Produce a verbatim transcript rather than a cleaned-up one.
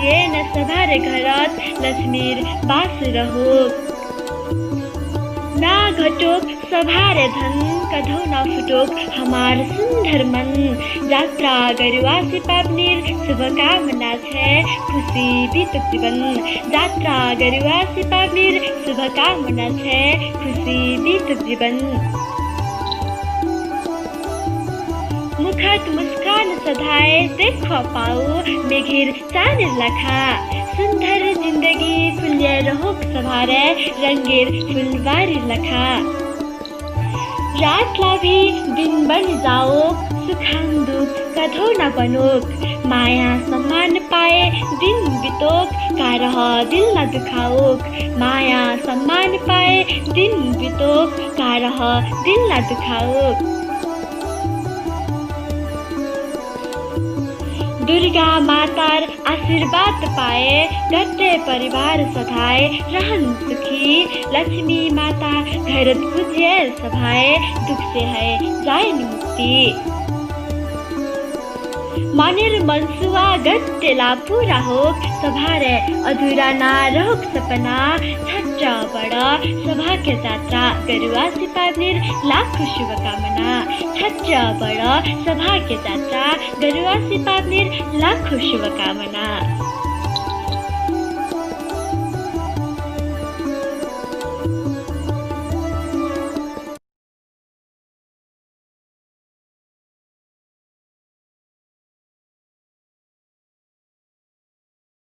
एन सभार घरत लछ्मीर बास रहोक। ना घटोक सभार धन, कधौ ना फुटोक हमार सुन्दर मन। जात्रा गरुवासी पाबनिर शुभकामना छै, खुशी बितोक जीवन। जात्रा गरुवासी पाबनिर शुभकामना छै, खुशी बितोक जीवन। मुखत मुस्कान सधाय देखवा पाओ, मेघिर चानिर लखा। सुन्दर जिन्दगी फुल्या रहोक सभार रंगेर फुलबारी लखा। रात लाभी दिन बनि जाओक, सुखान दुख कधौ ना बनोक। माया सम्मान पाए दिन बितोक, कारह दिल ना दुखाओक। माया सम्मान पाए दिन बितोक, कारह दिल ना दुखाओक। दुर्गा मातार आशीर्वाद पाए, गट्टे परिवार सधाय रहन सुखी। लक्ष्मी माता घरत पुज्यल सभाय, दुखसे है जायन मुक्ति। मनेर मनसुवा गट्टेला पूरा होक, सभार अधुरा ना रहोक सपना। छट्ट बड़ सभाके जात्रा गरुवासी पाबनिर लाखो शुभकामना। छट्ट बड़ सभाके जात्रा गरुवासी पाबनिर लाखो शुभकामना।